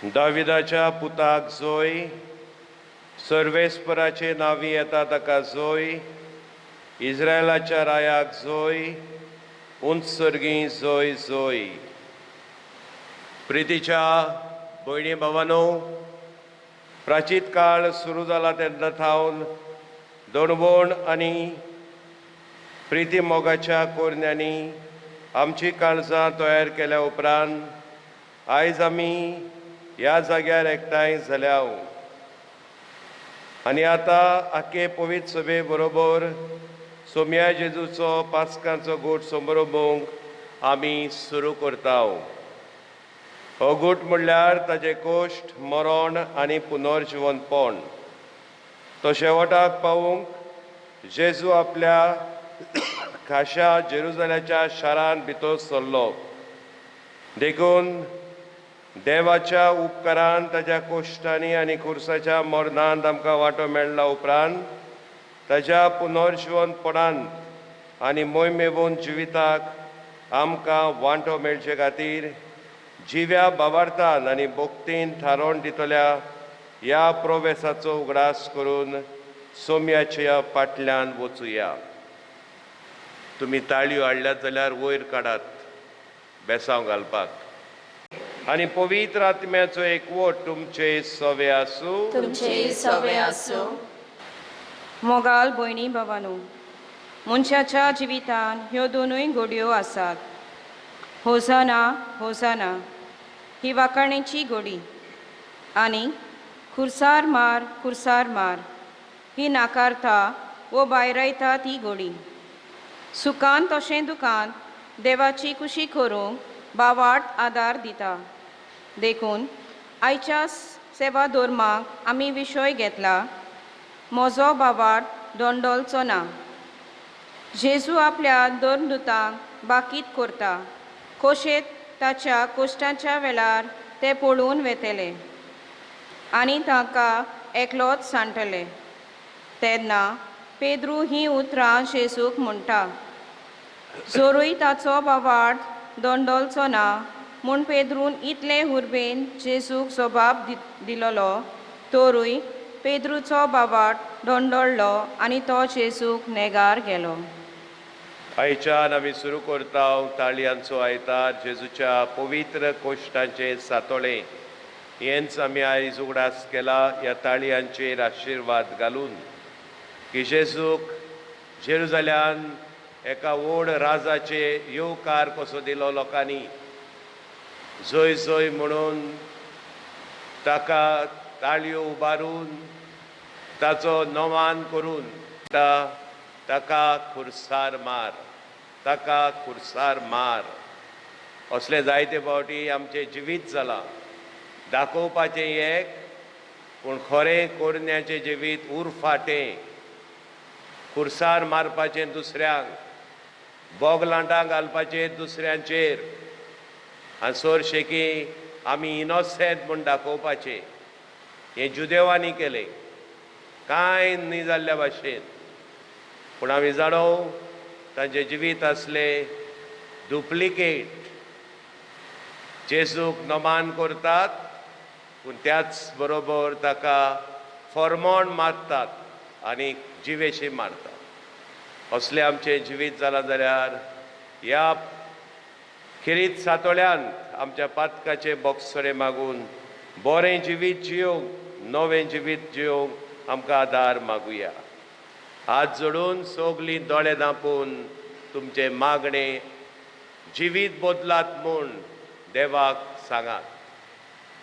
दाविदाच्या पुताक जोय, सर्वेस्पराचे नांवी येता ताका जोय, इस्रायलाच्या रायाक जोय, उंच सर्गी जोय जोय। प्रितीच्या भयणी भावानो, प्राचीत काळ सुरू जाला तेन्ना थावन दणवण आनी प्रिती मोगाच्या कोरण्यांनी आमची काळजां तयार केल्या उपरांत आयज आमी ह्या जाग्यार एकठांय जाल्या आनी आतां आखे पवित्र सभे बरोबर सोम्या जेजूचो पास्कांचो गोट समरोबोवंक आमी सुरू करता। हो गोट म्हणल्यार ताजें कोश्ट, मरण आनी पुनर्जिवनपण। तो शेवटाक पावूंक जेजू आपल्या खाशा जेरुजाल्याच्या शारान भितर सरलो। देखून देवाच्या उपकारान ताज्या कोश्टांनी आनी खुर्साच्या मरणांत आमकां वांटो मेळ्ळा उपरांत ताज्या पुनर्जिवनपणांत आनी मोहिमेवन जिविताक आमकां वांटो मेळचे खातीर जिव्या बावार्थान आनी भक्तीन थारोवन दितल्या ह्या प्रोवेसाचो उगडास करून सोम्याच्या फाटल्यान वचुया। तुमी ताळयो हाडल्यात जाल्यार वयर काडात बेसांव घालपाक। आनी पवित्र आत्म्याचो एकवट तुमचे सवे आसूं। तुमचे सवे आसूं। मोगाल भयणी भावानो, मनशाच्या जिवितान ह्यो दोनूय घोडयो आसात। होसाना होसाना ही वाखाणेची घोडी आनी खुर्सार मार खुर्सार मार ही नाकारता वो भायरायता ती घोडी। सुखान तशें दुखान देवाची कुशी करूंक बावाट आदार दिता। देखून आयच्या सेवा धर्माक आमी विशय घेतला, म्हजो बावाट दोंडोलचो ना। जेजू आपल्या धर्मदुतांक बाकीत करता, कोशेत ताच्या कोश्टाच्या वेळार ते पळोवन वेतले आनी तांकां एकलोच सांडटले। तेन्ना पेद्रू ही उतरां जेजूक म्हणटा, जोरूय ताचो बावाट दोंडोलचो ना म्हूण पेद्रून इतले हुर्बेन जेजूक जबाब दिलोलो, तरूय पेद्रूचो बावाट दोंडोळ्ळो आनी तो जेजूक नेगार गेलो। आयच्यान आमी सुरू करता ताळयांचो आयतार जेजूच्या पवित्र कोश्टांचे सातोळे। हेंच आमी आयज उगडास केला ह्या ताळयांचेर आशिर्वाद घालून की जेजूक जेरुजाल्यान एका व्हड राजाचे येवकार कसो दिलो लोकांनी, जोय जोय म्हणून ताका ताळयो उबारून ताचो नमान करून ताका खुर्सार मार, ताका खुर्सार मार। असले जायते फावटी आमचें जिवीत जालां, दाखोवपाचें एक पूण खरें कोरण्याचें जिवीत उरफाटें, खुर्सार मारपाचें दुसऱ्यांक, बोगलांटां घालपाचें दुसऱ्यांचेर आनी चडशें की आमी इनोसेंट म्हूण दाखोवपाचें। हें जुदेवांनी केलें, कांय न्ही जाल्ल्या भाशेन। पूण आमी जाणो तांचें जिवीत आसलें डुप्लिकेट। जेजूक नमान करतात पूण त्याच बरोबर ताका फॉर्मोण मारतात आनी जिवेशी मारतात। असलें आमचें जिवीत जालां जाल्यार ह्या खेरीत सातोळ्यांत आमच्या पातकाचे बोगसरे मागून बरें जिवीत जियोवंक, नवें जिवीत जियोवंक आमकां आदार मागुया। हात जोडून सगलीं दोळे धांपून तुमचें मागणें जिवीत बदलात म्हूण देवाक सांगात।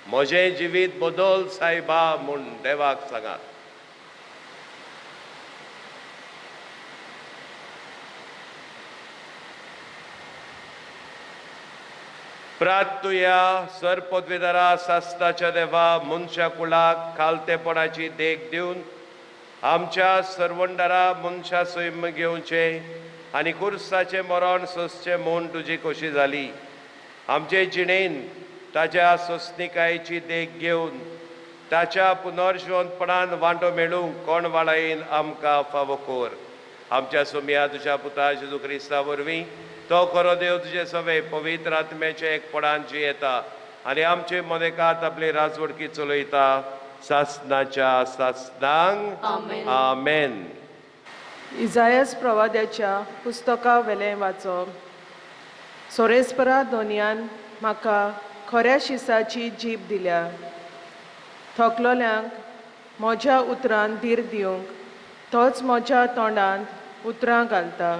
म्हजें जिवीत बदल सायबा म्हूण देवाक सांगात। प्रार्थुया सर पदवीधरा सास्ताच्या देवा, मनशा कुळाक खालतेपणाची देख दिवन आमच्या सर्वंडरा मनशा सैम घेवचें आनी खुर्साचें मरण सोंसचें म्हूण तुजी खोशी जाली। आमचे जिणेन ताज्या सोंसणिकायेची देख घेवन ताच्या पुनर्जिवनपणान वांटो मेळूंक कोण वाळायेन आमकां फावो कर। आमच्या सोम्या तुज्या पुता जेजू क्रिस्ता वरवीं तो खरो देव तुजे सवे पवित्र आत्म्याचे एकपणान जियेता आनी आमचे मदेकात आपली राजवडकी चलयता सासनाच्या सासनांक. आमेन. आमेन. इजायस प्रवाद्याच्या पुस्तका वेलें वाचप. सोरेस्परा दोनयान म्हाका खऱ्या शिसाची जीब दिल्या, थकलोल्यांक म्हज्या उतरान धीर दिवंक तोच म्हज्या तोंडांत उतरां घालता.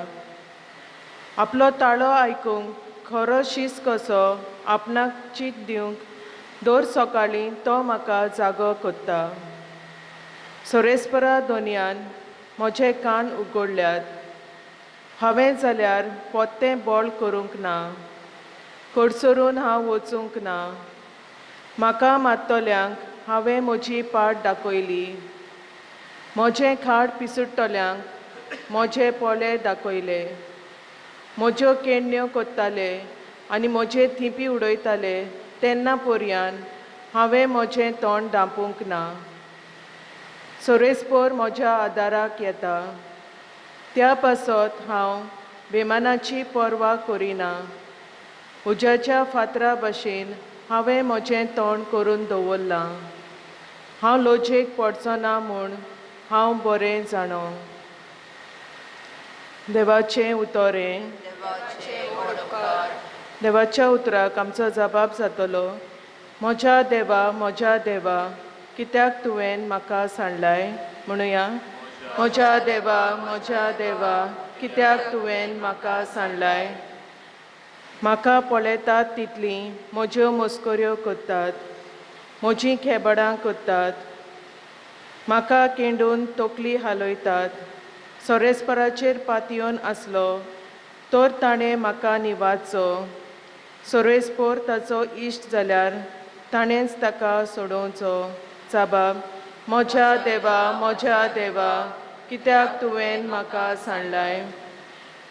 आपलो ताळो आयकूंक खरो शीस कसो आपणाक चीक दिवंक दर सकाळीं तो म्हाका जागो करता. सोरेस्परा दोनयान म्हजे कान उगडल्यात, हांवें जाल्यार पोत्तें बळ करूंक ना, कडसरून हांव वचूंक ना. म्हाका मारतल्यांक हांवें म्हजी पाट दाखयली, म्हजें खाड पिसुडटल्यांक म्हजे पोले दाखयले. म्हज्यो केण्ण्यो कोत्ताले आनी म्हजे थिंपी उडयताले तेन्ना पर्यान हांवें म्हजें तोंड धांपूंक ना. सोरेस्पोर म्हज्या आदाराक येता, त्या पासत हांव बेमानाची पर्वा करिना. उज्याच्या फातरा भशेन हांवें म्हजें तोंड करून दवरलां, हांव लजेक पडचो ना म्हूण हांव बरें जाणो. देवाचें उतर हें. देवाच्या उतराक आमचो जबाब जातलो. म्हज्या देवा, म्हज्या देवा, कित्याक तुवें म्हाका सांडलाय? म्हणुया, म्हज्या देवा, म्हज्या देवा, कित्याक तुवें म्हाका सांडलाय? म्हाका पळयतात तितलीं म्हज्यो मस्कऱ्यो करतात, म्हजीं खेबडां करतात, म्हाका केंडून तकली हालयतात. सोरेस्पराचेर पातयेवन आसलो तर ताणें म्हाका निवारचो, सोरेस्पोर ताचो इश्ट जाल्यार ताणेंच ताका सोडोवचो. जाबाब, म्हज्या देवा, म्हज्या देवा, कित्याक तुवें म्हाका सांडलाय?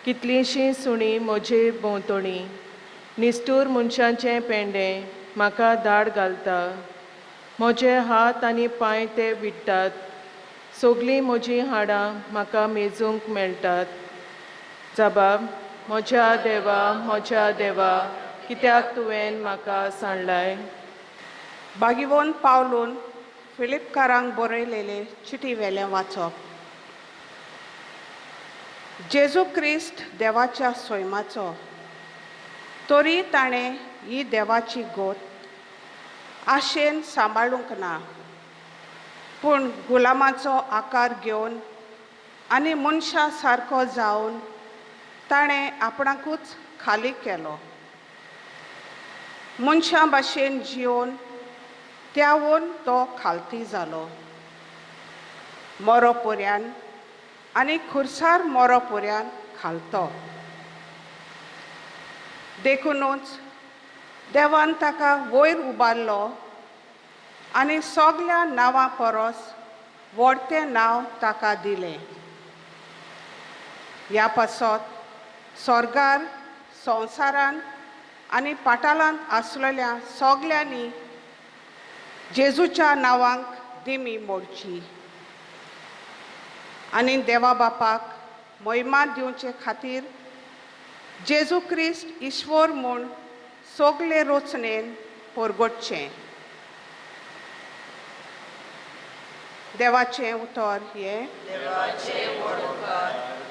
कितलींशीं सुणीं म्हजे भोंवतणी, निश्ठूर मनशांचें पेंडें म्हाका धाड घालता. म्हजे हात आनी पांय ते विट्टात, सगलीं म्हजीं हाडां म्हाका मेजूंक मेळटात. जबाब, म्हज्या देवा, म्हज्या देवा, कित्याक तुवें म्हाका सांडलाय? बागिवोन पावलून फिलिपकारांक बरयलेले चिटी वेलें वाचप. जेजू क्रिस्त देवाच्या सोयमाचो, तरी ताणें ही देवाची गोत आशेन सांबाळूंक ना, पूण गुलामाचो आकार घेवन आनी मनशा सारको जावन ताणें आपणाकूच खाली केलो. मनशां भाशेन जिवन त्यावून तो खालती जालो, मोरो पर्यान आनी खुरसार मोरो पर्यान खालतो. देखुनूच देवान ताका वयर उबारलो आनी सगल्या नांवां परस व्हडतें नांव ताका दिलें. ह्या पासत स्वर्गार, संवसारांत आनी पाटालांत आसलेल्या सगल्यांनी जेजूच्या नांवांक दिमी मोडची आनी देवा बापाक महिमा दिवचे खातीर जेजू क्रिस्त ईश्वर म्हूण सगले रचनेन परगटचें. देवाचें उतर हें.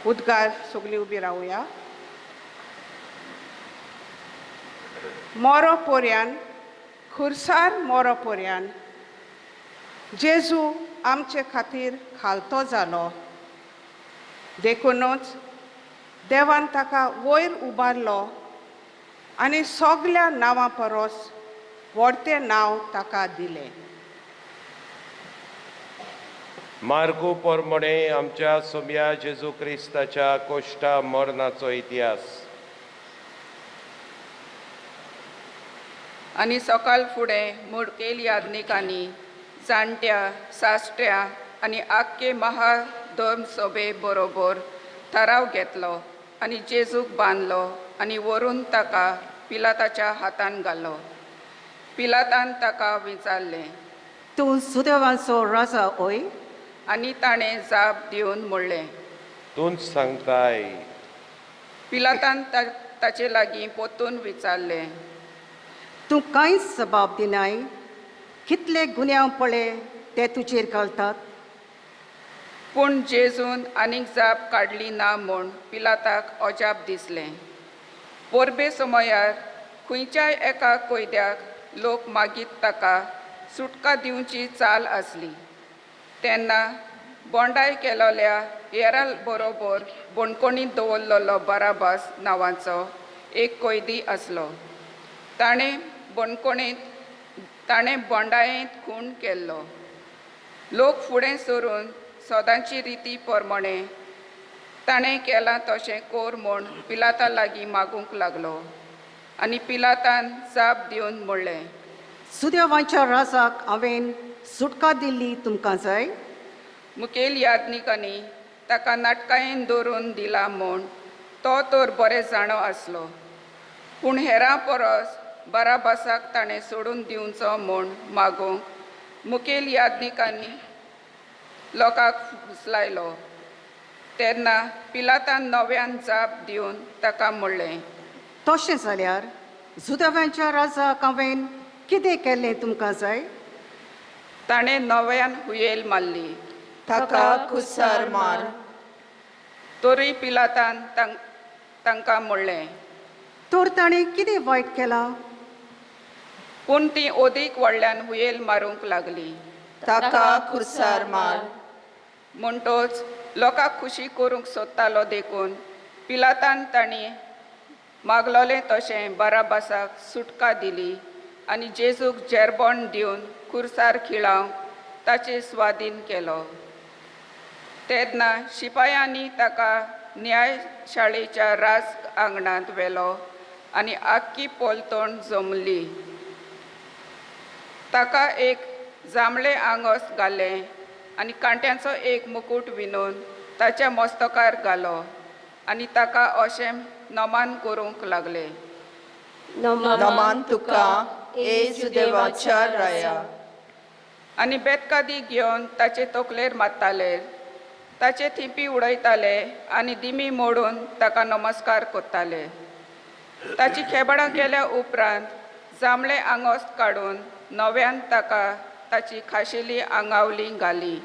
उद्गार सगलीं उबी रावया. मोरो पोऱ्यान, खुरसार मोरो पोऱ्यान जेजू आमचे खातीर खालतो जालो. देखुनूच देवान ताका वयर उबारलो आनी सगल्या नांवां परस व्हडतें नांव ताका दिलें. मार्कू पोरमणे आमच्या सोम्या जेजू क्रिस्ताच्या कोश्टा मरणाचो इतिहास. आनी सकाळ फुडें मुडकेल याज्ञिकांनी जाणट्या साश्ट्या आनी आख्खे महाधर्म सभे बरोबर थाराव घेतलो आनी जेजूक बांदलो आनी व्हरून ताका पिलाताच्या हातान घालो. पिलातान ताका विचारलें, तूं सुदेवाचो राजा ओय? आनी ताणें जाप दिवन म्हणलें, तूंच सांगताय. पिलातान ताचे लागीं परतून विचारलें, तूं कांयच जबाब दिनाय? कितले गुन्यांव पळे ते तुजेर घालतात. पूण जेजून आनीक जाप काडली ना म्हूण पिलाताक अजाप दिसलें. परबे समयार खंयच्याय एका कैद्याक लोक मागीर ताका सुटका दिवची चाल आसली. तेन्ना बोंडाय केलोल्या हेरां बरोबर बणकोणीत दवरलेलो बाराबास नांवाचो एक कैदी आसलो. ताणें बोंडायेंत खून केल्लो. लोक फुडें सरून सदांची रिती प्रमाणें ताणें केलां तशें कर म्हूण पिलाता लागीं मागूंक लागलो आनी पिलातान जाप दिवन म्हणलें, जुदेवांच्या राजाक हांवें सुटका दिल्ली तुमकां जाय? मुखेल याज्ञिकांनी ताका नाटकायेन दवरून दिला म्हूण तो तर बरें जाणो आसलो, पूण हेरां परस बाराबासाक ताणें सोडून दिवचो म्हूण मागूंक मुखेल याज्ञिकांनी लोकांक फुसलायलो. तेन्ना पिलातान नव्यान जाप दिवन ताका म्हणलें, तशें जाल्यार जुदेवांच्या राजाक हांवें कितें केल्लें तुमकां जाय? ताणें नव्यान हुयेल मारली, ताका कुसार मार. तरूय पिलातान तांकां म्हणलें, तर ताणें कितें वायट केलां? पूण ती अदीक व्हडल्यान हुयेल मारूंक लागली, ताका कुसार मार. म्हणटोच लोकांक खुशी करूंक सोदतालो देखून पिलातान तांणी मागलोलें तशें बाराबासाक सुटका दिली आनी जेजूक जेरबोण दिवन खुर्सार खिळावंक ताचे स्वादीन केलो. तेन्ना शिपायांनी ताका न्यायशाळेच्या राज आंगणांत व्हेलो आनी आख्खी पोलतण जमली. ताका एक जांबळें आंगस घालें आनी कांट्यांचो एक मुकूट विणून ताच्या मस्तकार घालो आनी ताका अशें नमन करूंक लागले, नमान तुका ए जुदेवाच्या राया. आनी बेतकादी घेवन ताचे तकलेर मारताले, ताचे थिंपी उडयताले आनी दिमी मोडून ताका नमस्कार करताले. ताची खेबडां केल्या उपरांत जांबळें आंगोस्त काडून नव्यान ताका ताची खाशेली आंगावली घाली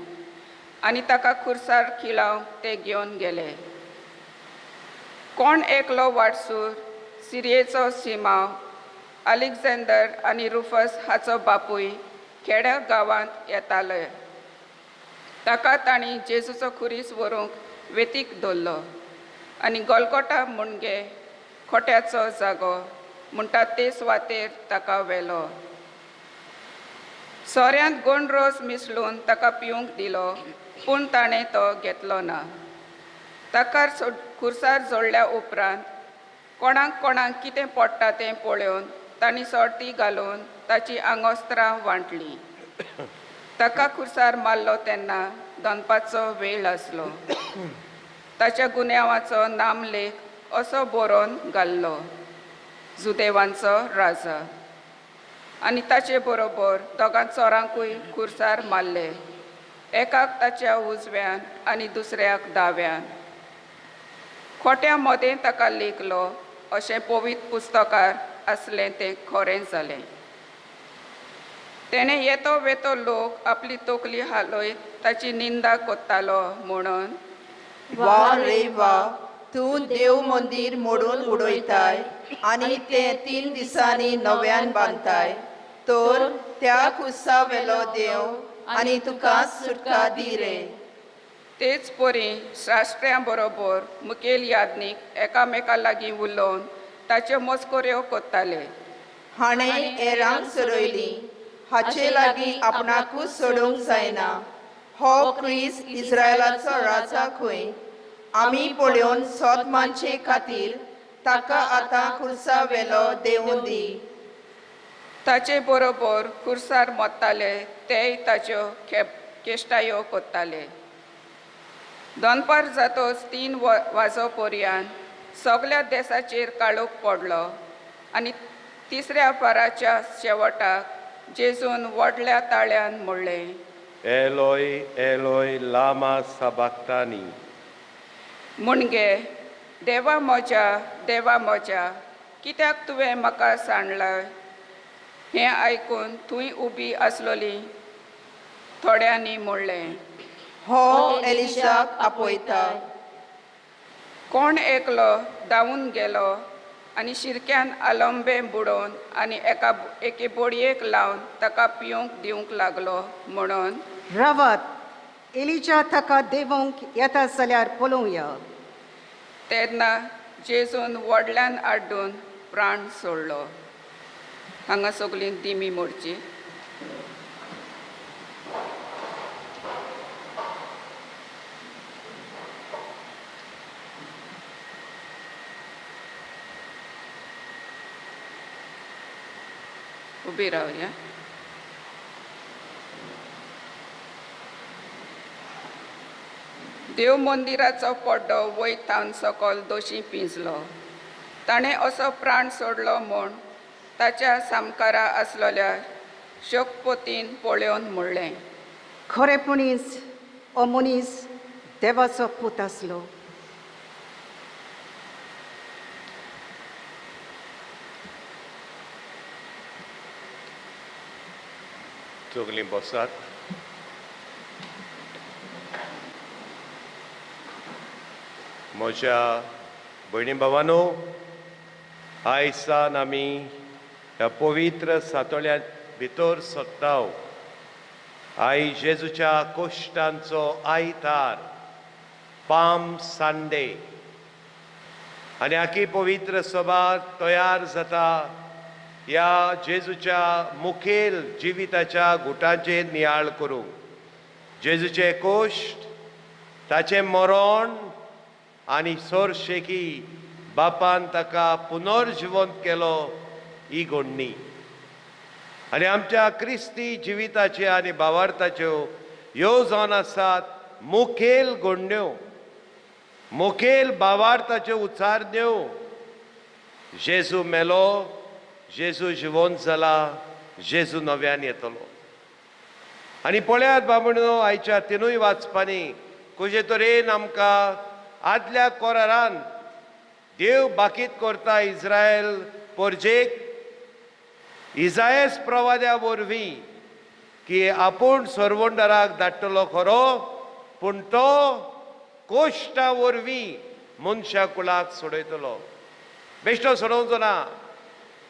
आनी ताका खुर्सार खिळावंक ते घेवन गेले. कोण एकलो वाटसूर सिरयेचो सिमांव अलेक्झांडर आनी रुफस हाचो बापूय खेड्या गांवांत येताले. ताका तांणी जेजूचो खुरीस व्हरूंक वेतीक दवरलो आनी गोलकोटा मुणगे खोट्याचो जागो म्हणटा ते सुवातेर ताका व्हेलो. सोऱ्यांत गोंड रोस मिसळून ताका पिवंक दिलो, पूण ताणें तो घेतलो ना. ताका खुर्सार जोडल्या उपरांत कोणाक कोणाक कितें पडटा तें पळोवन तांणी सोर्ती घालून ताची आंगोस्त्रां वांटली. ताका खुर्सार मारलो तेन्ना दनपारचो वेळ आसलो. ताच्या गुन्यांवाचो नामलेख असो बरोवन घाल्लो, जुदेवांचो राजा. आनी ताचे बरोबर दोगां चोरांकूय खुर्सार मारले, एकाक ताच्या उजव्यान आनी दुसऱ्याक दाव्यान. खोट्या मदें ताका लेखलो अशें पवित्र पुस्तकार आसलें तें खरें जालें. तेणें येतो वेतो लोक आपली तकली हालयत ताची निंदा करतालो म्हणून, वा रे वा, तूं देव मंदीर मोडून उडयताय आनी तें 3 दिसांनी नव्यान बांदताय, तर त्या खुर्सा वेलो देव आनी तुका सुटका दी रे. तेच परी शास्त्र्यां बरोबर मुखेल याज्ञीक एकामेका लागीं उलोवन ताच्यो मस्कऱ्यो करताले. हाणें हेरांक सोडयली, हाचे लागीं आपणाकूच सोडूंक जायना. हो क्रिस्त इस्रायलाचो राजा खंय? आमी पळोवन सोद मानचे खातीर ताका आतां खुर्सा वेलो देवूं दी. ताचे बरोबर खुर्सार मरताले तेय ताच्यो केश्टायो करताले. दनपार जातोच 3 वाजो पर्यान सगळ्या देसाचेर काळोख पडलो आनी तिसऱ्या पाराच्या शेवटाक जेजून व्हडल्या ताळ्यान म्हणलें, एलोय एलोय लामा सबाक्तानी. मुणगे, देवा म्हज्या, देवा म्हज्या, कित्याक तुवें म्हाका सांडलाय? हें आयकून थंय उबी आसलोली थोड्यांनी म्हणलें, हो एलिजाक आपयता. कोण एकलो धांवून गेलो आनी शिरक्यान आलंबे बुडोवन आनी एका एके बोडयेक लावन ताका पिवंक दिवंक लागलो म्हणून. रावात, एलिजा ताका देवोंक येता जाल्यार पळोवया. तेन्ना जेजून व्हडल्यान आड्डून प्राण सोडलो. हांगा सगळीं दिमी मोडची. उबी रावया. देव मंदिराचो पड्डो वयर थावन सकल दोशी पिंजलो. ताणें असो प्राण सोडलो म्हूण ताच्या सामकारा आसलेल्या शोकपोतीन पळोवन म्हणलें, खरेपणीच हो मनीस देवाचो पूत आसलो. सगलीं बसात. म्हज्या भयणी भावानो, आयज सान आमी ह्या पवित्र सातोळ्यांत भितर सरताव. आयज जेजूच्या कोश्टांचो आयतार, पाम संडे, आनी आखी पवित्र सभा तयार जाता ह्या जेजूच्या मुखेल जिविताच्या गुटांचेर नियाळ करूंक. जेजूचे कोश्ट, ताचें मरण आनी सोरशेकी बापान ताका पुनर्जिवंत केलो ही घडणी, आनी आमच्या क्रिस्ती जिविताच्यो आनी भावार्थाच्यो ह्यो जावन आसात मुखेल घडण्यो, मुखेल भावार्थाच्यो उचारण्यो. जेजू मेलो, जेजू जिवंत जाला, जेजू नव्यान येतलो. आनी पळयात बाबणो, आयच्या तिनूय वाचपांनी कशे तरेन आमकां आदल्या कोरारान देव बाकीत करता इस्रायल परजेक इजायस प्रवाद्या वरवीं की आपूण सरवंडराक धाडटलो खरो, पूण तो कोश्टा वरवीं मनशा कुळाक सोडयतलो. बेश्टो सोडोवचो ना,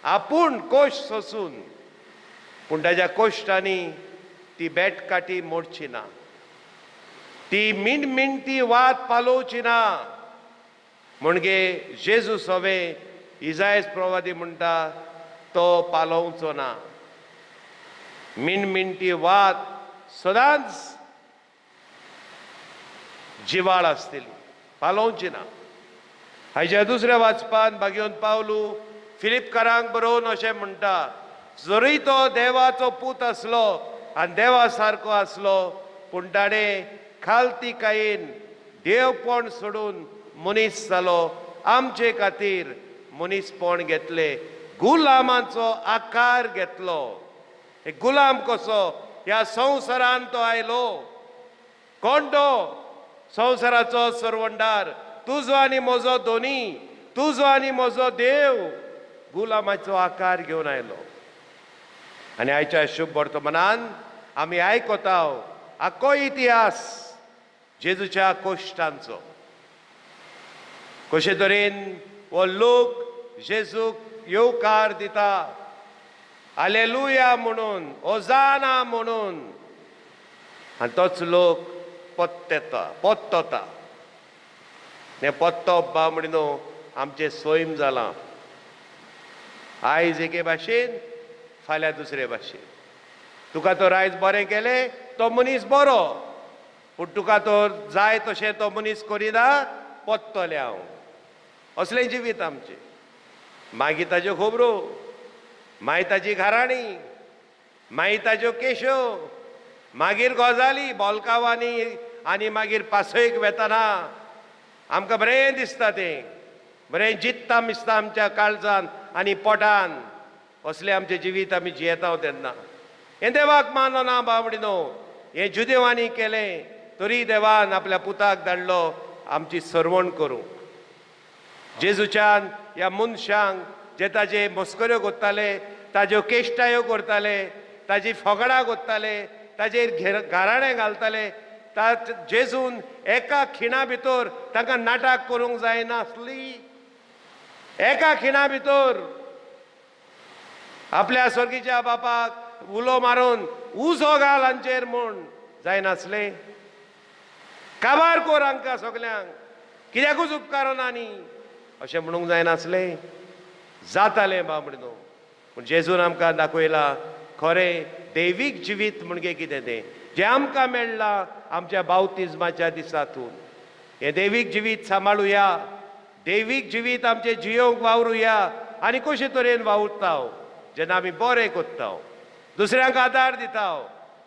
आपूण कोश सोसून, पूण ताज्या कोश्टांनी ती बेट काठी मोडची ना, ती मिणमिणती वात पालोवची ना. म्हणगे जेजू सवे इजायस प्रवादी म्हणटा तो पालोवचो ना. मिणमिणटी वात सदांच जिवाळ आसतली, पालोवची ना. हाज्या दुसऱ्या वाचपान भागयोन पावलू फिलिपकारांक बरोवन अशें म्हणटा, जरूय तो देवाचो पूत आसलो आनी देवा सारको आसलो, पूण ताणें खालतिकायेन देवपण सोडून मनीस जालो, आमचे खातीर मनीसपण घेतलें, गुलामाचो आकार घेतलो. एक गुलाम कसो ह्या संवसारान तो आयलो. कोण तो? संवसाराचो सरवंडार, तुजो आनी म्हजो दोनी, तुजो आनी म्हजो देव गुलामाचो आकार घेवन आयलो. आनी आयच्या शुभ वर्तमानान आमी आयकता आख्खो इतिहास जेजूच्या कोश्टांचो, कशे तरेन हो लोक जेजूक येवकार दिता, आलेलुया म्हणून, ओजाना म्हणून, आनी तोच लोक पत्तेता, पत्तता. हें पत्तप बा म्हणून आमचें सैम जालां. आयज एके भाशेन, फाल्यां दुसरे भाशेन. तुका तर आयज बरें केलें तो मनीस बरो, पूण तुका तो जाय तशें तो मनीस करिना, पत्तलें हांव. असलें जिवीत आमचें. मागीर ताज्यो खबरो, मागीर ताजी घराणी, मागीर ताज्यो केश्यो, मागीर गजाली बोलकावांनी, आनी मागीर पासयेक वेतना आमकां बरें दिसता, तें बरें जित्ता मिसता आमच्या काळजान आनी पोटान. असलें आमचें जिवीत आमी जियेता तेन्ना. हें देवाक मानना बावडिनो, हें जुदेवांनी केलें तरी देवान आपल्या पुताक धाडलो आमची सरवण करूंक. जेजूच्यान ह्या मनशांक जे ताजे मस्कऱ्यो करताले ताज्यो केश्टायो करताले, ताजी फगडां करताले, ताजेर घेर गाराणें घालताले. ता जेजून एका खिणा भितर तांकां नाटक करूंक जायनासली. एका खिणा भितर आपल्या स्वर्गीच्या बापाक उलो मारून उजो घाल हांचेर म्हूण जायनासलें. काबार कोर हांकां सगल्यांक, कित्याकूच उपकारना न्ही अशें म्हणूंक जायनासलें. जातालें बाबडो. पूण जेजून आमकां दाखयलां खरें दैवीक जिवीत म्हणजे कितें तें, जें आमकां मेळ्ळां आमच्या बावतिज्माच्या दिसातून. हें दैवीक जिवीत सांबाळुया, दैवीक जिवीत आमचें जियोवंक वावरुया. आनी कशे तरेन वावुरता जेन्ना आमी बरें करता, दुसऱ्यांक आदार दिता,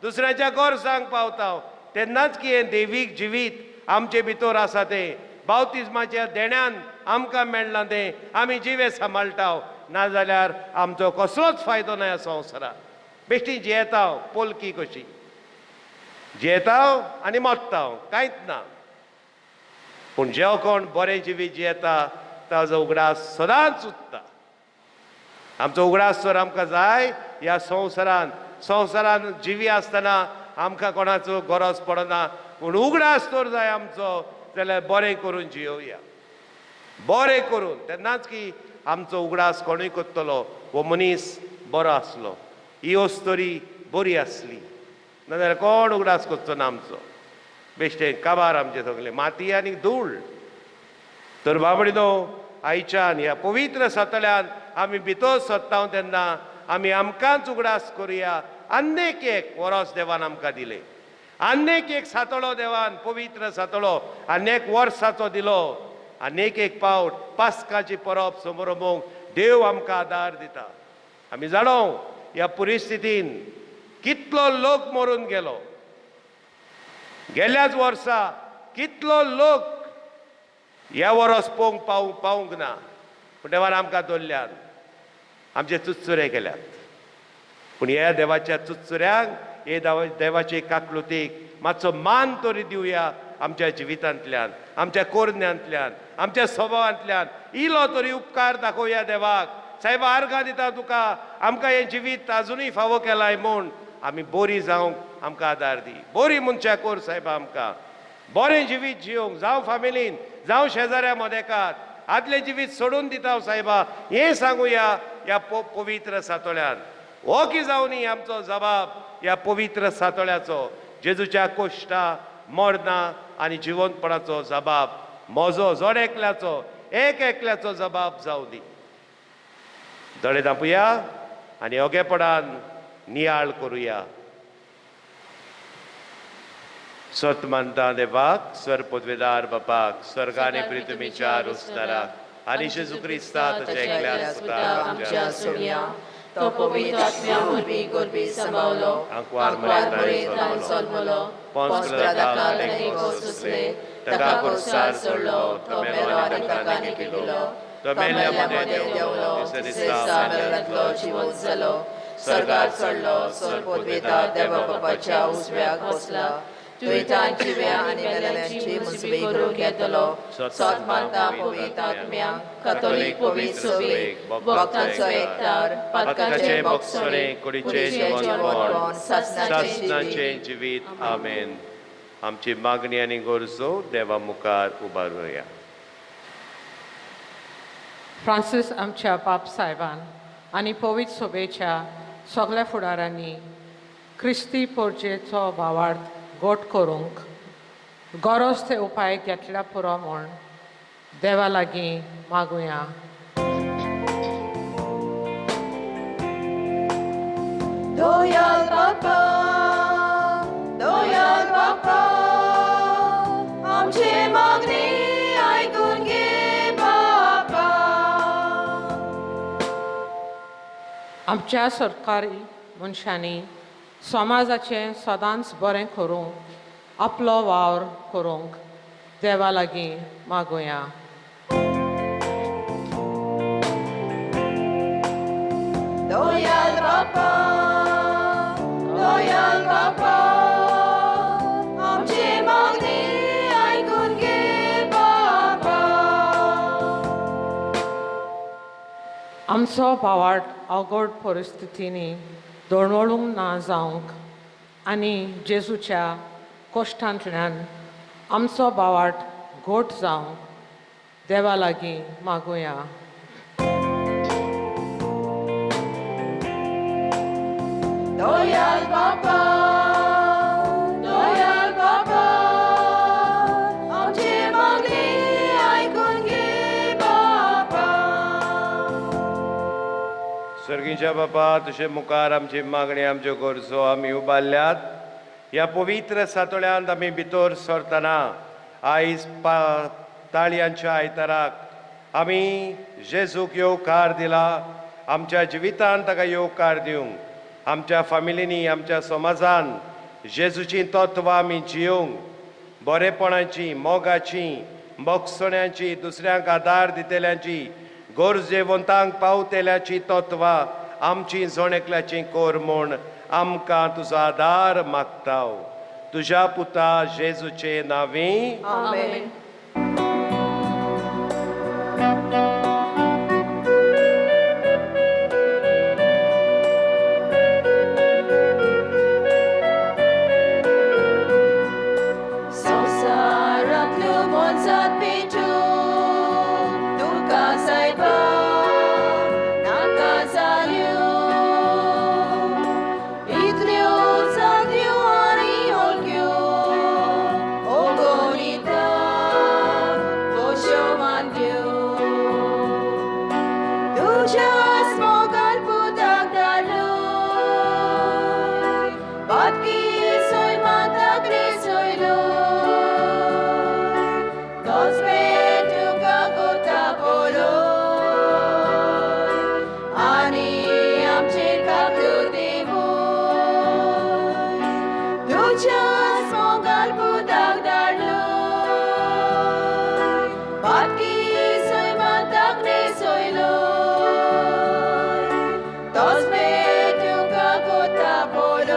दुसऱ्यांच्या गरजांक पावता, तेन्नाच की हें दैवीक जिवीत आमचे भितर आसा तें बावतिज्माच्या देण्यान आमकां मेळ्ळां तें आमी जिवे सांबाळटा. नाजाल्यार आमचो कसलोच फायदो ना ह्या संवसारांत. बेश्टी जियेता पोलकी कशी जियेता आनी मरता, कांयच ना. पूण जे कोण बरें जिवीत जियेता ताजो उगडास सदांच उत्ता. आमचो उगडास तर आमकां जाय ह्या संवसारांत. संवसारांत जिवी आसतना आमकां कोणाचो गरज पडना, पूण उगडास तर जाय आमचो जाल्यार बरें करून जियोवया, बरें करून. तेन्नाच की आमचो उगडास कोणूय करतलो, हो मनीस बरो आसलो, ही अस्तोरी बरी आसली. नाजाल्यार कोण उगडास करचो ना आमचो. बेश्टें काबार आमचें सगलें माती आनी धूळ. तर बाबडीनो, आयच्यान ह्या पवित्र सतल्यान आमी भितर सरता तेन्ना आमी आमकांच उगडास करुया. आन्नेक एक वरोस देवान आमकां दिलें, आन्नेक एक सातोळो देवान पवित्र सातोळो आन्नेक वर्साचो दिलो. आनीक एक पावट पास्काची परब समरोमोंक देव आमकां आदार दिता. आमी जाणो ह्या परिस्थितीन कितलो लोक मरून गेलो. गेल्याच वर्सा कितलो लोक ह्या वरोस पोवंक पावूंक ना, पूण देवान आमकां दवरल्यान आमचे चुचुरे केल्यात. पूण ह्या देवाच्या चुचुऱ्यांक, हे देवाचे काकलुतीक मातसो मान तरी दिवया आमच्या जिवितांतल्यान, आमच्या कोरण्यांतल्यान, आमच्या स्वभावांतल्यान. इलो तरी उपकार दाखोवया देवाक. सायबा, आर्गां दिता तुका, आमकां हें जिवीत आजुनूय फावो केलाय म्हूण आमी बरी जावंक आमकां आदार दी. बरी मनशां कोर सायबा, आमकां बरें जिवीत जियोवंक, जावं फामिलीन, जावं शेजाऱ्या मदेकात. आदलें जिवीत सोडून दिता सायबा, हें सांगुया ह्या पवित्र सातोळ्यान. हो की जावनी आमचो जबाब ह्या पवित्र सातोळ्याचो, जेजूच्या कोश्टा, मरणां आनी जिवंतपणाचो जबाब म्हजो, जोड एकल्याचो, एक एकल्याचो जबाब जावं दी. दोळे धांपुया आनी ओगेपणान नियाळ करुया. सत मानता देवाक, स्वर पदवेदार बापाक, स्वर्गाने पृथ्वीच्या रुस्ताराक आनी जेजू क्रिस्ता ताच्या एकल्या सुताक आमच्या सोडया. तो पवित्र आत्म्या वरवीं गोरवी सांबावलो, आंकवार आंकवार मरेतान मरेतान जल्मलो, जल्मलो, पोंस पोंस पिलाताक पिलाताक सोंसले, ताका ताका खुर्सार खुर्सार सोडलो, सोडलो, तो तो मेलो मेलो आनी आनी ताका ताका निकिलो, निकिलो, तो तो मेल्ल्या मेल्ल्या मदें मदें देंवलो, देंवलो, तिसऱ्या तिसऱ्या दिसा दिसा मेल्ल्यांतलो मेल्ल्यांतलो जिवंत जालो, स्वर्गार चडलो, स्वर पदवेता देवा बापाच्या उजव्याक बसला, तुयतान जिव्या आनी मेल्ल्यांची मुसबी करूंक येतलो. सत मानता पवित्र आत्म्या, कथोलीक पवित्र सभेक, भक्तांचो एकतार, पातकाचे बोगसणे, कुडीचें जिवनपण, सासणाचें सासणाचें जिवीत. आमेन. आमची मागणी आनी गरजो देवा मुखार उबारुया. फ्रांसीस आमच्या बाप साहेबान आनी पवित्र सभेच्या सगल्या फुडारांनी क्रिस्ती पोरजेचो भावार्थ गोट करूंक गरज ते उपाय घेतल्या पुरो म्हूण देवा लागीं मागुया. दोयाल बापा, दोयाल बापा, आमचे मागणी आयकून घे बापा. आमच्या सरकारी मनशांनी समाजाचें सदांच बरें करूंक आपलो वावर करूंक देवा लागीं मागुया. दोयाल बापा, दोयाल बापा, आमचे मागणी आयकून घे बापा. आमचो भावार्ट अवघड परिस्थितींनी दोणवळूंक ना जावंक आनी जेजूच्या कोश्टांतल्यान आमचो भावार्ट घोट जावंक देवा लागीं मागुया. दयाल बापा, दयाल बापा, आमचे मागणे आयकून घे बापा. सर्गीच्या बापा, तुजे मुखार आमची मागणी, आमच्यो गरजो आमी उबारल्यात. ह्या पवित्र सातोळ्यांत आमी भितर सरतना आयज पा ताळयांच्या आयताराक आमी जेजूक येवकार दिला. आमच्या जिवितान ताका येवकार दिवंक, आमच्या फामिलींनी, आमच्या समाजान जेजूचीं तत्वां आमी जियोवंक, बरेपणाची, मोगाची, मोगसण्याची, दुसऱ्यांक आदार दितल्यांची, गरजेवंतांक पावतेल्याची तत्वां आमची जण एकल्याची कोर म्हूण आमकां तुजो आदार मागता. तुज्या पुता जेजूचे नांवी. आमेन. संवसारांतल्यो मोनजात पेटून तुका सायबा नाका जाल्यो, इतल्यो जात्यो आनी हलक्यो ओगोनिता खोश्यो मानल्यो. तुज्या मोगान पुताक धाडलो, बातकी सैमांत न्हेसयलो, तोच तुका कोता पळय आनी आमचेर काकलो देवय. तुज्या मोगान पुताक धाडलो, बातकी सैमांत न्हेसयलो, तोच तुका कोता पळय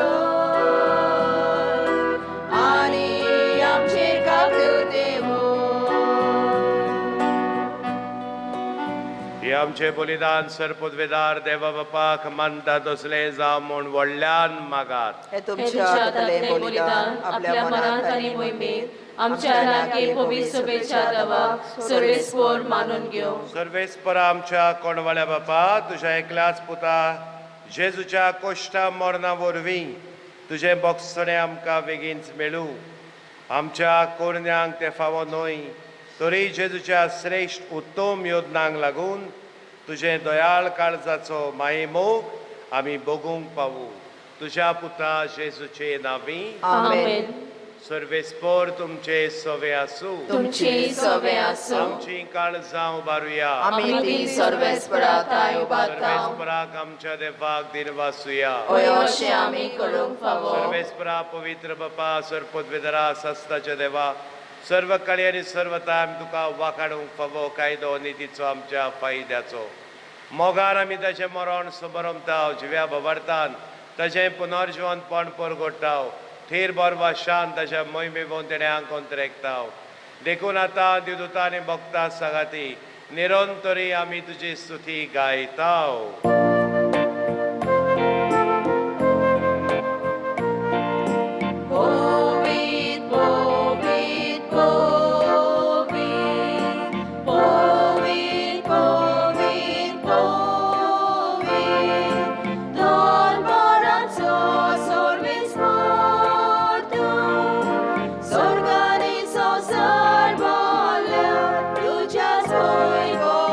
आनी आमचेर काकलो देवय. हे आमचे बलिदान सरपदवेदार देवा बापाक मानता तसलें जावं म्हूण व्हडल्यान मागात. हे तुमच्या हातांतलें बलिदान आपल्या मनात आनी मोहिमेत आमच्या लागीं पवित्र सभेच्या देवाक सर्वेस्पोर मानून घेवं. सर्वेस्परा आमच्या कोणवाल्या बापा, तुज्या एकल्याच पुता जेजूच्या कोश्टा मरणा वरवीं तुजें बोगसणें आमकां बेगीनच मेळूं. आमच्या कोरण्यांक तें फावो न्हय, तरी जेजूच्या श्रेश्ठ उत्तम योजनांक लागून तुजें दयाळ काळजाचो मायेमोग आमी भोगूंक पावूं. तुज्या पुता जेजूचे नांवी. आमेन. सर्वेस्पोर तुमचे सवे आसूं. तुमची सवे आसूं. आमची काळजां उबारुया. आमी ती सर्वेस्परा थांय उबारता. सर्वेस्पराक आमच्या देवाक दिनवासुया. हय, अशें आमी करूंक फावो. सर्वेस्परा पवित्र बापा, सरपदवेदरा सस्ताच्या देवा, सर्व काळी आनी सर्व आमी तुका वाखाडूंक फावो. कायदो नितीचो आमच्या फायद्याचो मोगान आमी ताचें मरण समरमताव, जिव्या भवार्थान ताचें पुनर्जिवनपण परगोडटाव, थीर बरवा शांत ताच्या मोहिमे भोंवतण्यांक अंतरेकताव. देखून आतां दिदुता आनी भक्ता सांगाती निरंतरी आमी तुजी स्तुती गायताव. पवित्र, पवित्र, पवित्र, पवित्र, पवित्र, पवित्र, दरबाराचो सर्वेस्पर तूं, स्वर्ग आनी संवसार भरल्या तुज्या वैभवान.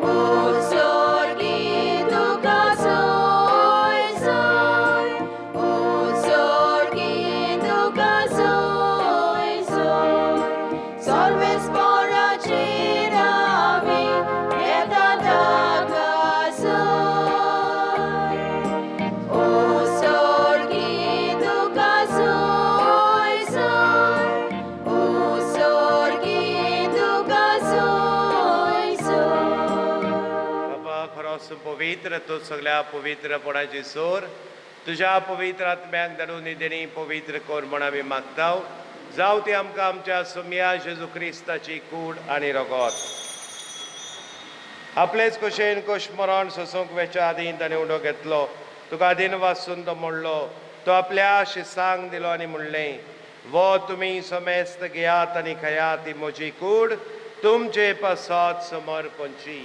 उत्सर्गी तुका सोय सोय, उत्सर्गी तुका सोय सोय, सर्वेस्पराचे नांवी येता ताका सोय. उत्सर्गी तुका सोय सोय, उत्सर्गी तुका सोय सोय. बाबा, खरोच पवित्र तूं, सगळ्या पवित्रपणाची सोर. तुज्या पवित्र आत्म्याक धाडून ही देणी पवित्र कर म्हण आमी मागताव. जावं ती आमकां आमच्या सोमया जेजू क्रिस्ताची कूड आनी रगत. आपलेच कुशेन कुश मरण सोसूंक वेच्या आदीं ताणें उडो घेतलो, तुका आदीन वासून तो मोडलो, तो आपल्या शिसांक दिलो आनी म्हणलें, वो तुमी समेस्त घेयात आनी खायात, ही म्हजी कूड तुमचे पासत समर्पणची.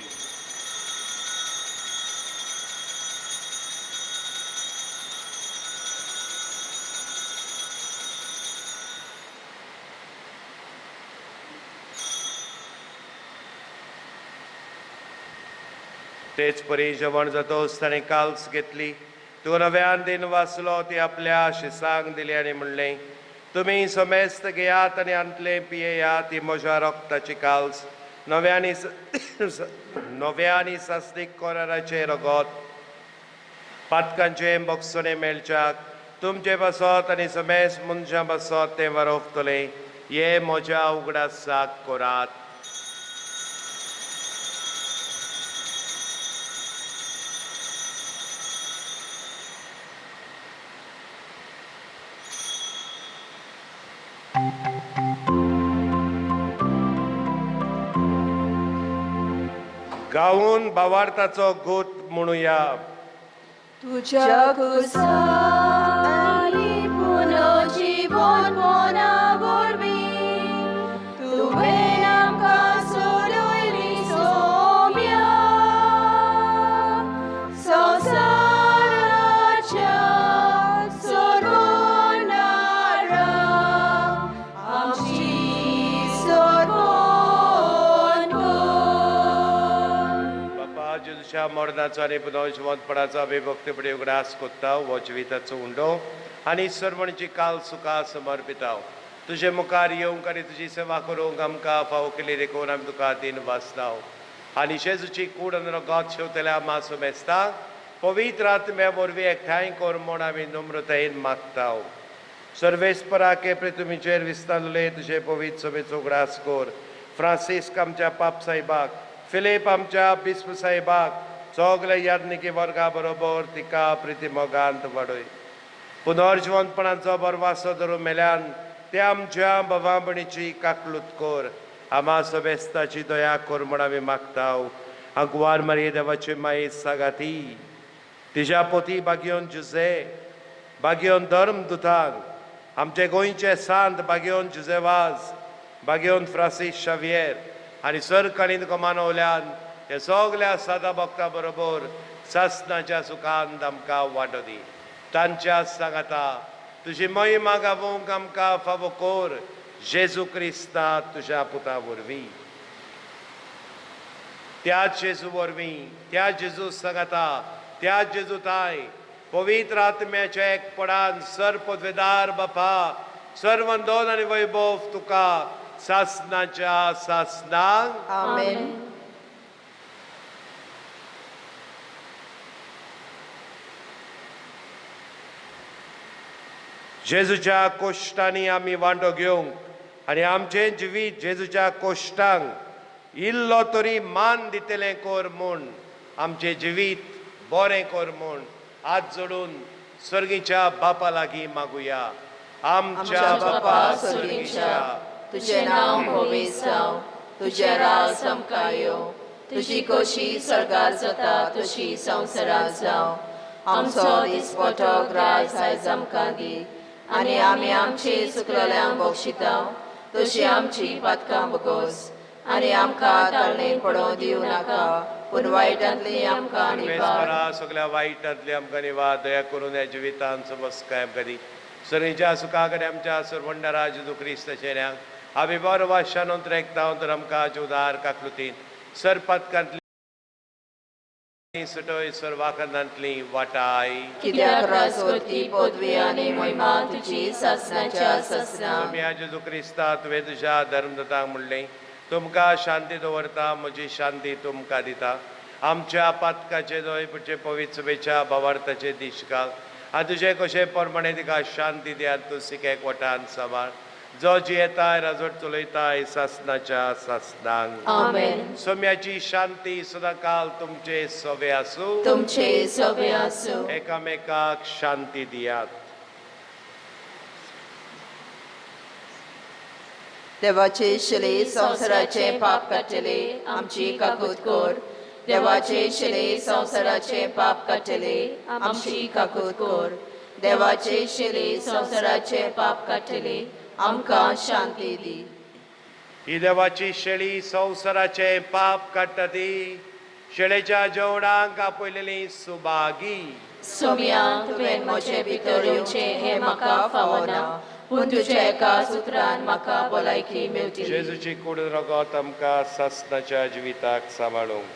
तेच परी जेवण जातोच ताणें काल्स घेतली, तूं नव्यान दिन वाचलो, ती आपल्या शिसांक दिली आनी म्हणलें, तुमी समेस्त घेयात आनी आंतले पियेयात, ती म्हज्या रक्ताची काल्स नव्यानी सासनीक कोराराचें रगत पातकांचें बक्षणें मेळच्याक तुमचे पासत आनी समेस्त मनशां पासत तें वरोवतलें. हे म्हज्या उगडासाक करात. गावून बावार्थाचो गोत म्हणुया. तुझ्या कुसाली पुनर्जीवनपणा वरवीं तुवें आमकां सोडयली सोम्या, संवसाराच्या सोडवणारा आमची सोडवण कर. बापा, जेजूच्या मरणाचो आनी पुनर्जिवंतपणाचो आमी भक्तीपणी उगडास कोत्ता, हो जिविताचो उंडो आनी सर्वणची काल सुखा समर्पिता. तुजे मुखार येवंक आनी तुजी सेवा करूंक आमकां फावो केली देखून आमी तुका दिन वाचता. आनी जेजूची कूड आनी रगत शेवतल्या मासो मेस्ता पवित्र आत्म्या वरवीं एकठांय कर म्हूण आमी नम्रतायेन मागता. सर्वेस्पराके पृथ्वीचेर विस्तारले तुजे पवित्र सभेचो उगडास कर. फ्रांसिस्क आमच्या पाप साहेबाक, फिलीप आमच्या बिस्प साहेबाक, सगल्या याज्ञिकी वर्गा बरोबर तिका प्रिती मोगांत वाडय. पुनर्जिवंतपणाचो बरवासो धरून मेल्यान ते आमच्या भावा-भयणीची काकलूत कर. आमा सबेस्ताची दया कर म्हूण आमी मागता. आगवार मारये देवाची माये सागाती तिज्या पोती बागयोन जुजे बागयोन धर्म दुतांक, आमचे गोंयचे सांत बागयोन जुजेवाज, बागयोन फ्रांसीस शावियर आनी सरकारीन तुका मानवल्यान हे सगल्या सादा भक्ता बरोबर सासनाच्या सुखान आमकां वांटो दी. तांच्या सांगाता तुजी महिमा गावोवंक आमकां फावो कर, जेजू क्रिस्ता तुज्या पुता वरवीं. त्या जेजू वरवीं, त्या जेजू सांगाता, त्या जेजू ताय पवित्र आत्म्याच्या एकपणान सर पदवेदार बापा सर्वंदोन आनी वैभव तुका सासनाच्या सासनाक. आमेन. जेजूच्या कोश्टांनी आमी वांटो घेवंक आनी आमचें जिवीत जेजूच्या कोश्टांक इल्लो तरी मान दितलें कर म्हूण, आमचें जिवीत बरें कर म्हूण हात जोडून सर्गीच्या बापा लागीं मागुया. आमच्या बापा सर्गीच्या, तुजें नांव पवित्र जावं, तुजें राज आमकां येवं, तुजी खोशी स्वर्गार जाता तशी संवसारांत जावं. आमचो दिसपटो ग्रास आयज आमकां दी आनी आमी आमची चुकलेल्यांक बक्षिता तशी आमची पातकां बगोस आनी आमकां ताळणेन पडोवं दिवं नाका, पूण वायटांतली आमकां निवार. सगळ्या वायटांतली आमकां निवार. दया करून ह्या जिवितांत समस्काय आमकां दी. सरीच्या सुखा कडेन आमच्या सरवंडरा जेजू क्रिस्त चेऱ्यांक आमी बरो वाशान त्रेकता तर आमकां उदार काकलुतीन सर पातकांतली सुटय सर्वाखंडांतली वाटाय. कित्याक राजवटी पदवी आनी महिमा तुजी सासनाच्या सासना. तुमी जेजू क्रिस्ता तुवें तुज्या धर्मदतांक म्हणलें, तुमकां शांती दवरता, म्हजी शांती तुमकां दिता. आमच्या पातकाचे न्हय पुणचे पवित्र सभेच्या भावार्थाचे दीश घाल आनी तुजे कशे प्रमाणे तिका शांती दी आनी तूं सिकेक वटान सांबाळ. जो जियेताय राजवट चलयताय सासनाच्या सासनांक. आमेन. सोम्याची शांती सदांकाल तुमचे सवे आसूं, तुमचे सवे आसूं. एकामेकाक शांती दियात. देवाचे शिले संवसाराचे पाप काडटले आमची काकूत कर. देवाचे शिले संवसाराचे पाप काडटले आमची काकूत कर. देवाचे शिले संवसाराचे पाप काडटले आमकां शांती दी. ही देवाची शेळी संवसाराचे पाप काडटा ती शेळेच्या जेवणाक आपयलेली सुभागी. सोम्या, तुवें म्हजे भितर येवचें हें म्हाका फावना, पूण तुज्या एका सुत्रान म्हाका भलायकी मेवतली. जेजूची कूड रगत आमकां सासणाच्या जिविताक सांबाळूंक.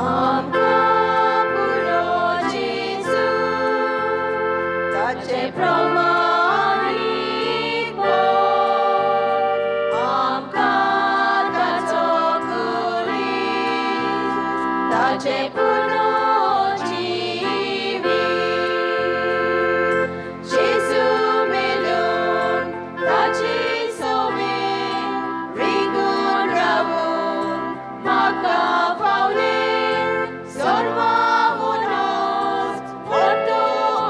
आमकां पुरो जेजू, ताचे प्रमाणीक पड. आमकां ताचो कुरीस, ताचे पुनर्जिवीत. जेजू मेलून ताचे सोबेन रिगून रावून म्हाका फावलें सर्वांहून परतो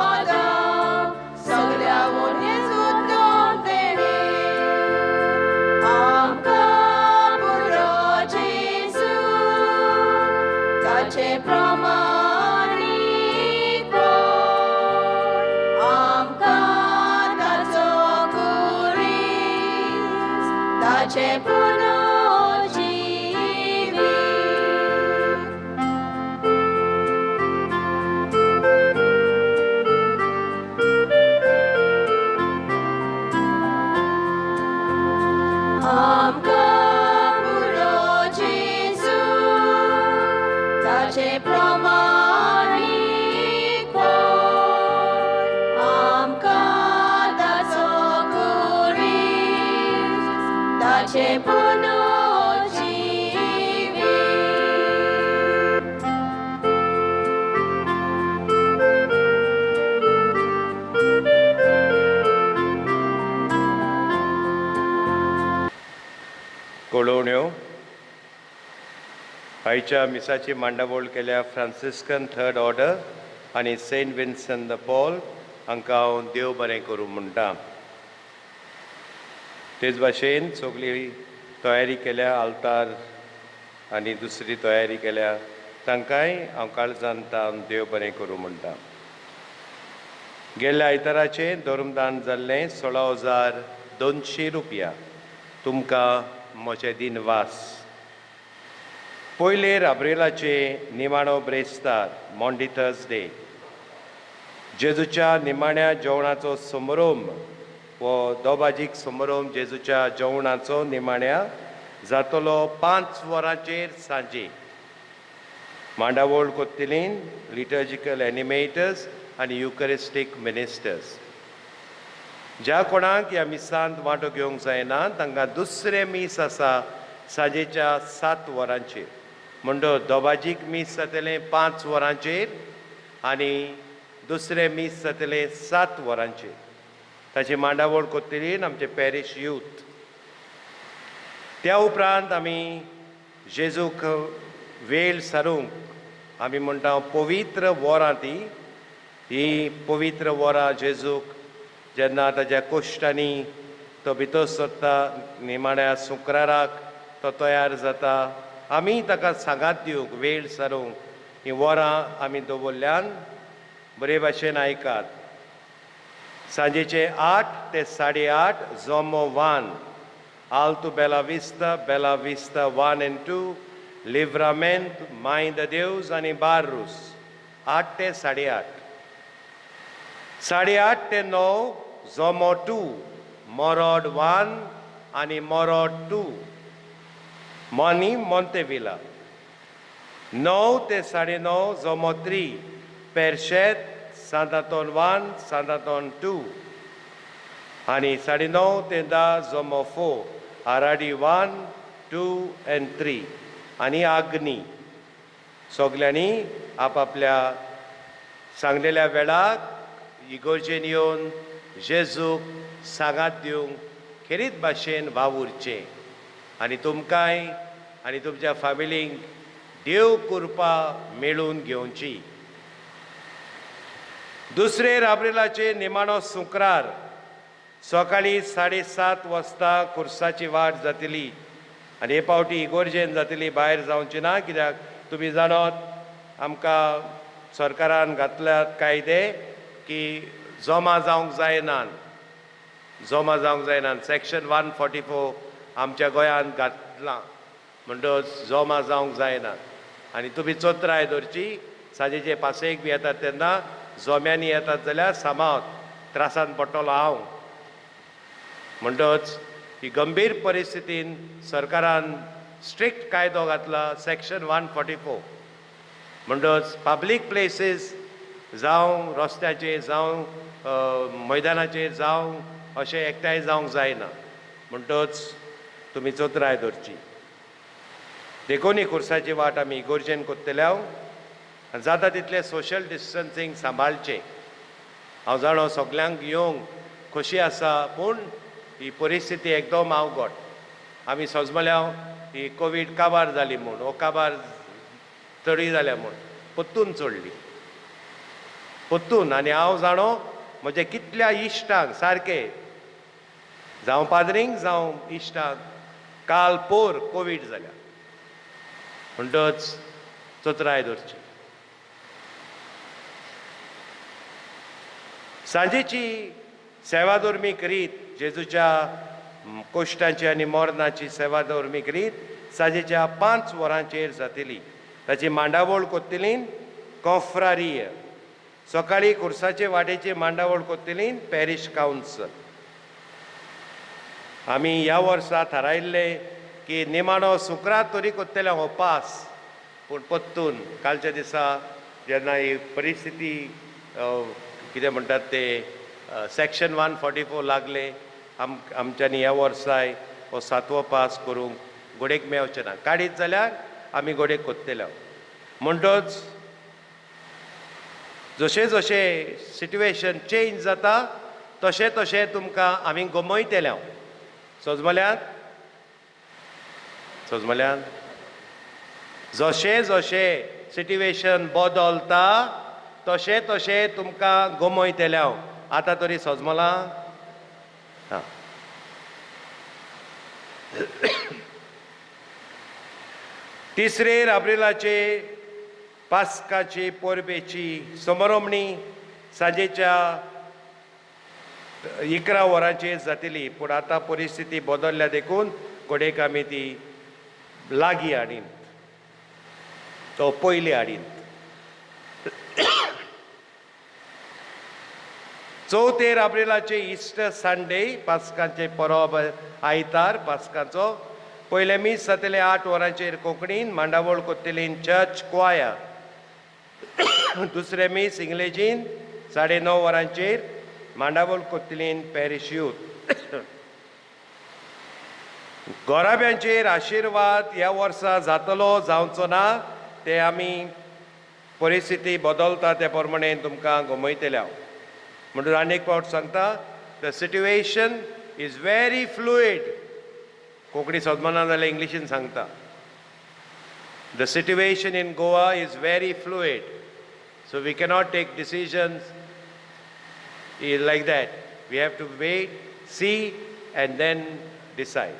आदाम सगळ्याहून हें तेणें. आमकां पुरो जेजू, ताचे प्रमाणीक पड. आमकां ताचो कुरीस, ताचे पुनर्जिवीत. आमकां पुरो जेजू, ताचे प्रमाणीक पड. आमकां ताचो कुरीस, ताचे पुनर्जिवीत. कळोवण्यो. आयच्या मिसाची मांडावळ केल्या फ्रांसिस्कन थर्ड ऑर्डर आनी सेंट विन्सन the Paul हांकां हांव देव बरें करूं म्हणटा. तेच भाशेन सगळी तयारी केल्या आल्तार आनी दुसरी तयारी केल्या तांकांय हांव काळजान देव बरें करूं म्हणटा. गेल्ल्या आयताराचें धर्मदान जाल्लें 16,200 रुपया. तुमकां म्हजें दिनवास. पयलेर आब्रेलाचे निमाणो ब्रेस्तार मॉन्डी थर्सडे जेजूच्या निमाण्या जेवणाचो समारोंभ हो दोबाजीक समारोंभ जेजूच्या जेवणाचो निमाण्या जातलो 5 वरांचेर सांजे. मांडावळ कोत्तिलीन लिटर्जिकल एनिमेटर्स आनी युकरिस्टीक मिनिस्टर्स. ज्या कोणाक ह्या मिसांत वांटो घेवंक जायना तांकां दुसरें मीस आसा सांजेच्या 7 वरांचेर. म्हणटो दोबाजीक मीस जातलें 5 वरांचेर आनी दुसरें मीस जातलें 7 वरांचेर. ताची मांडावळ कोत्तली आमचे पॅरीश यूथ. त्या उपरांत आमी जेजूक वेळ सारूंक आमी म्हणटा पवित्र वरां. ती ही पवित्र वरां जेजूक जेन्ना ताज्या कोश्टांनी तो भितर सरता निमाण्या शुक्राराक तो तयार जाता, आमी ताका सांगात दिवंक वेळ सारूंक हीं वरां आमी दवरल्यान बरे भाशेन आयकात. सांजेचे 8 ते 8:30 जोमो 1 Alto Bela Vista, Bela Vista 1 and 2, Livramento, Mãe de Deus आनी बार्रूस 8 ते 8:30. 8:30 ते 9 जोमो 2, मोरोड 1 आनी मोरोड 2, मॉनी मोंतेविला. 9 ते 9:30 जोमो 3 पेरशेत सांतातोन 1 सांतातोन 2 आनी 9:30 ते 10 जोमो 4 आराडी 1 2 आनी 3 आनी आग्नी. सगल्यांनी आपापल्या सांगलेल्या वेळाक इगोर्जेन येवन जेजूक सांगात दिवंक खेरीत भाशेन वावुरचें आनी तुमकांय आनी तुमच्या फामिलींक देव कृपा मेळून घेवची. दुसरे आब्रिलाचे निमाणो शुक्रार सकाळी 7:30 वाजता खुर्साची वाट जातली आनी हे पावटी इगोर्जेन जातली, भायर जावची ना, कित्याक तुमी जाणत आमकां सरकारान घातल्यात कायदे की जमा जावंक जायना, जमा जावंक जायना. सेक्शन 144 आमच्या गोंयांत घातलां म्हणटच जमा जावंक जायना. आनी तुमी चोत्राय दवरची, सांजेचे पासयेक बी येतात तेन्ना जोम्यांनी येतात जाल्यार सामावत त्रासान पडटलो हांव. म्हणटच ही गंभीर परिस्थितीन सरकारान स्ट्रिक्ट कायदो घातला सेक्शन 144. म्हणटच पब्लीक प्लेसीस जावं रस्त्याचेर जावं मैदानाचेर जावं अशें एकठांय जावंक जायना. म्हणटच तुमी चोत्राय दवरची. देखून खुर्साची वाट आमी इगोर्जेन कोत्तले आनी जाता तितलें सोशल डिस्टन्सींग सांबाळचें. हांव जाणो सगल्यांक येवंक खोशी आसा, पूण ही परिस्थिती एकदम अवघड. आमी सजमल्या ही कोवीड काबार जाली म्हूण, हो काबार चडी जाल्या म्हूण परतून चडली परतून. आनी हांव जाणो म्हज्या कितल्या इश्टांक सारके जावं पाद्रींक जावं इश्टांक काल पोर कोवीड जाल्या. म्हणटच चतराय दवरची. सांजेची सेवा धर्मीक रीत जेजूच्या कोश्टांची आनी मरणाची सेवा धर्मीक रीत सांजेच्या 5 वरांचेर जातली. ताची मांडावळ कोत्तली कोफ्रारीय. सकाळी खुर्साचे वाटेची मांडावळ कोत्तली पॅरिश कावन्सल. आमी ह्या वर्सा थारायल्ले की निमाणो शुक्रार तरी कोत्तले हो पास, पूण परतून कालच्या दिसा जेन्ना ही परिस्थिती कितें म्हणटात ते सेक्शन 144 लागले, आमच्यांनी ह्या वर्साय हो 7वो पास करूंक गोडेक मेवचें ना. काडीत जाल्यार आमी गोडेक कोत्तले. म्हणटच जशें जशें सिट्युएशन चेंज जाता तशें तशें तुमकां आमी गमयतले. सजमल्यात सजमल्यात जशें जशें सिट्युएशन बदलता तशें तशें तुमकां गमयतले हांव. आतां तरी सजमलां? हां. तिसरे आब्रिलाचे पास्काची परबेची समरोमणी सांजेच्या 11 वरांचेर जातली, पूण आतां परिस्थिती बदलल्या देखून घडयेक आमी ती लागीं हाडीन, तो पयलीं हाडीन. 4 आब्रिलाचे इस्टर संडे पास्कांचे परब आयतार पास्काचो पयलें मीस जातलें 8 वरांचेर कोंकणीन, मांडावळ कोत्तलीन चर्च क्वायर. दुसरें मीस इंग्लेजीन 9:30 वरांचेर मांडावळ कोत्तलीन पॅरिश यूथ. गोराब्यांचेर आशिर्वाद ह्या वर्सा जातलो जावचो ना ते आमी परिस्थिती बदलता ते प्रमाणे तुमकां गमयतले हांव. म्हणून आनी एक फावट सांगता, the situation is very fluid. Konkani सदमाना जाल्यार इंग्लिशीन सांगता, the situation in Goa is very fluid, so we cannot take decisions like that. We have to wait, see and then decide.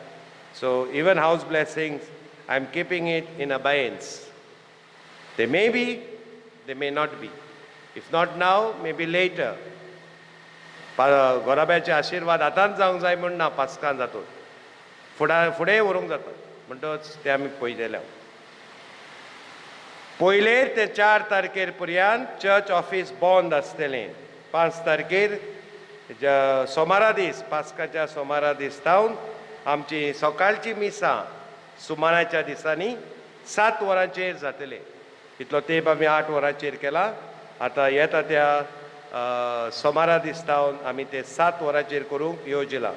So even house blessings, I am keeping it in abeyance. They may be, they may not be. If not now, may be later. गोराब्याचे आशिर्वाद आतांच जावंक जाय म्हूण ना, पास्कान जातून फुडें व्हरूंक जाता. म्हणटच ते आमी पळयतले. पयले ते 4 तारखेर पर्यंत चर्च ऑफीस बंद आसतलें. 5 तारखेर सोमारा दीस, पास्काच्या सोमारा दीस सावन आमची सकाळची मिसां सुमाराच्या दिसांनी 7 वरांचेर जातले. इतलो तेंप आमी 8 वरांचेर केला. आतां येता त्या सोमारा दिसतावन आमी ते 7 वरांचेर करूंक येवजिलां.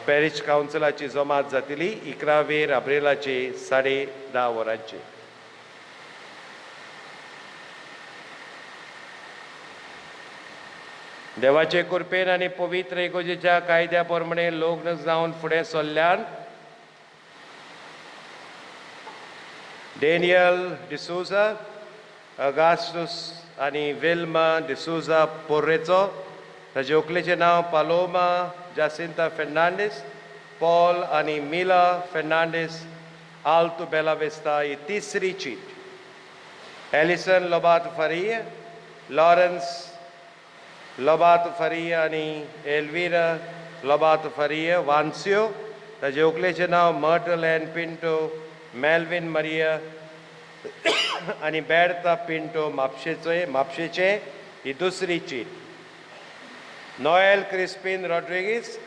पॅरिश कावन्सिलाची जमात जातली 11 एप्रिलाची 10:30 वरांची. देवाचे कृपेन आनी पवित्र इगर्जेच्या कायद्या प्रमाणे लग्न जावन फुडें सरल्यान डेनियल डिसोजा, अगास्टूस आनी विल्मा डिसोजा पोर्रेचो, ताजे व्हंकलेचें नांव पालोमा जासिंता फेर्नांडीस, पॉल आनी मिला फेर्नांडीस आल्तू बेला वेस्ता ही तिसरी चीट. एलिसन लोबात फारीय, लॉरन्स लोबात फारीय आनी एल्विरा लोबात फारीय वान्स्यो, ताजे व्हंकलेचें नांव मर्टल एन पिंटो, मेल्विन मारिया आनी बेर्ता पिंटो म्हापशेचे ही दुसरी चीट. नोएल क्रिस्पिन रॉड्रिगीस,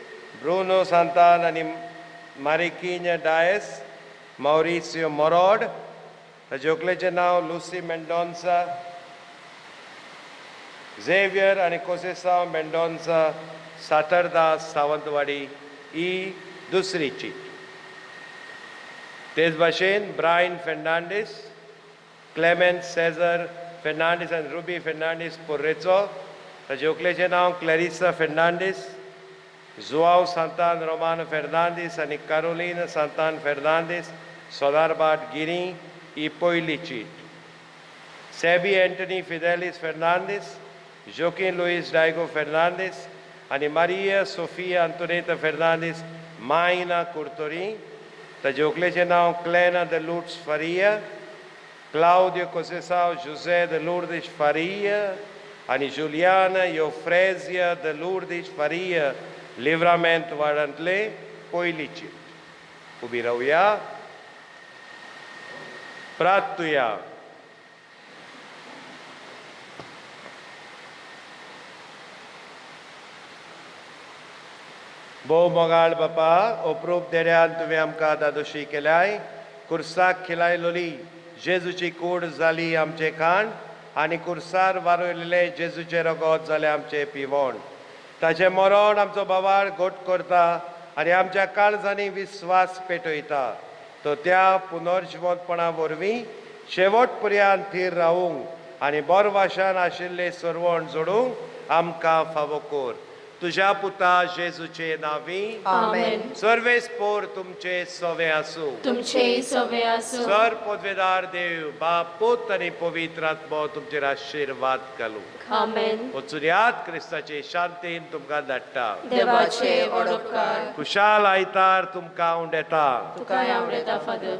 ब्रुनो सांतान आनी मारिकिन्य डायस, मॉरिसियो मोरोड, ताजे व्हंकलेचें नांव लुसी मेंडोन्सा, झेवियर आनी कोसेसांव मेंडोन्सा सातरदास सावंतवाडी ही दुसरी चीट. तेच भाशेन Brian Fernandes, Clement Cesar Fernandes आनी रुबी फेर्नांडीस पोर्रेचो, ताजे व्हंकलेचें नांव Clarissa Fernandes, Joao Santan Roman Fernandes आनी कारोलीन सांतान फेर्नांदीस सोदारबाट गिरी ही पयली चीट. Seby Antony Fidelis Fernandes, Joaquim Luis Diogo Fernandes आनी मारिया सोफिया अंतोनेता फेर्नांदीस मायना कुर्तोरी, ताजे व्हंकलेचें नांव क्लॅना the Lourdes Faria, Claudio कोसेसाव Jose the Lourdes Faria आनी जुलियाना योफ्रेजिया the Lourdes Faria लिव्रामेंत वाडांतले पयली चीट. उबी रावया, प्रार्थुया. भोव मोगाळ बापा, अप्रूप देड्यान तुवें आमकां दादोशी केल्याय, कुर्साक खिलायलोली जेजूची कूड जाली आमचें खाण आनी कुर्सार वारयलेलें जेजूचें रगत जालें आमचें पिवण. ताचें मरण आमचो बावाळ घट करता आनी आमच्या काळजांनी विस्वास पेटयता. तो त्या पुनर्जिवंतपणा वरवीं शेवट पर्यंत थीर रावूंक आनी बोरवाशान आशिल्लें सर्वण जोडूंक आमकां फावो कर. तुज्या पुता जेजूचे नांवी आमेन. सर्वेस पोर तुमचे सवे आसूं. तुमचे सवे आसूं. सर पदवेदार देव बाप पूत आनी पवित्र आत्मो तुमचेर आशिर्वाद घालूं. आमेन. वचुयात क्रिस्ताचे शांतीन तुमकां धाडटा. देवाचे ओडपकार. खुशाल आयतार तुमकां उंडेता. तुकाय आवडटा फादर.